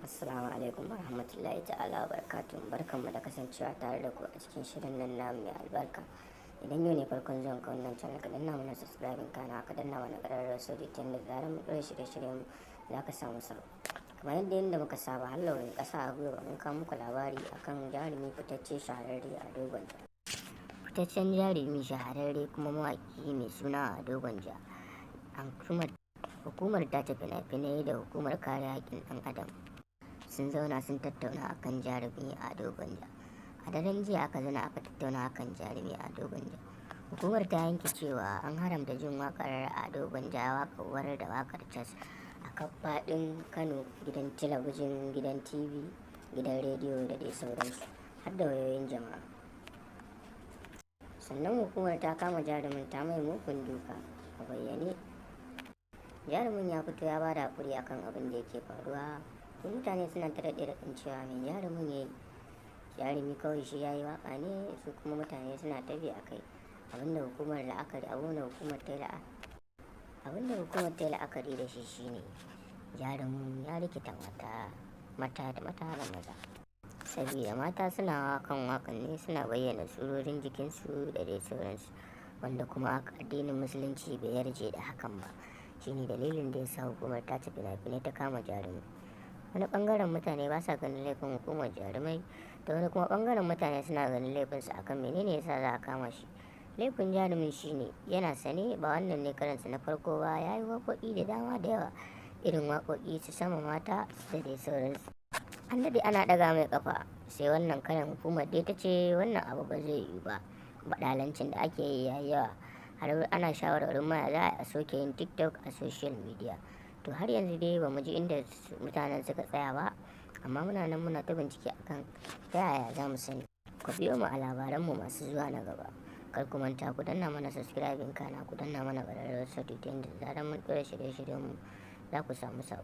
Assalamu alaikum warahmatullahi ta'ala wa barakatuh. Barkanmu da kasancewa tare da ku a cikin shirin nan namu mai albarka. Idan yau ne farkon zuwan ka wannan channel, ka danna mana subscribing, kana ka danna mana ƙararrawar sauri, ta yadda zarar mu ɗora shirye-shiryen mu za ka samu sabo. Kamar yadda muka saba, har launin ƙasa a gwiwa, mun kawo muku labari akan jarumi fitacce shahararre Ado Gwanja. Fitaccen jarumi shahararre kuma mawaƙi mai suna Ado Gwanja. An hukumar tace fina-finai da hukumar kare haƙƙin ɗan adam sun zauna sun tattauna akan jarumi Ado Gwanja. A daren jiya aka zauna aka tattauna akan jarumi Ado Gwanja. Hukumar ta yanke cewa an haramta jin waƙar Ado Gwanja, waƙar war da waƙar cas a kan faɗin Kano, gidan talabijin, gidan TV, gidan rediyo da dai sauransu, har da wayoyin jama'a. Sannan hukumar ta kama jarumin, ta mai mugun duka a bayyane. Jarumin ya fito ya bada haƙuri akan abin da yake faruwa. To, mutane suna ta raɗe raɗin cewa mai jarumin ya yi? Jarumi kawai shi ya yi waƙa ne, su kuma mutane suna tafi a kai. Abinda hukumar ta yi la'akari da shi shine jarumin ya rikita mata, mata da mata da maza, saboda mata suna kan waƙan ne suna bayyana surorin jikinsu da dai sauransu, wanda kuma addinin Musulunci bai yarje da hakan ba. Shine dalilin da ya sa hukumar tace fina-finai ta kama jarumi. Wani bangaren mutane ba sa ganin laifin hukumar jarumai, da wani kuma bangaren mutane suna ganin laifinsa akan menene yasa za a kama shi. Laifin jarumin shine yana sane, ba wannan ne karansa na farko ba, ya yi waƙoƙi da dama da yawa, irin waƙoƙi su sama mata da dai sauransu. An daɗe ana ɗaga mai ƙafa, sai wannan karan hukumar dai ta ce wannan abu ba zai yiwu ba, baɗalancin da ake yi ya yawa, har ana shawarwarin ma za a soke yin TikTok a social media. To, har yanzu dai ba mu ji inda mutanen suka tsaya ba, amma muna nan muna ta bincike akan ta yaya za mu sani. Ku biyo mu a labaranmu masu zuwa na gaba. Kar ku manta ku danna mana subscribing, kana ku danna mana ƙararrawar sauti, ta yadda zarar mun ɗora shirye-shiryenmu za ku samu sabo.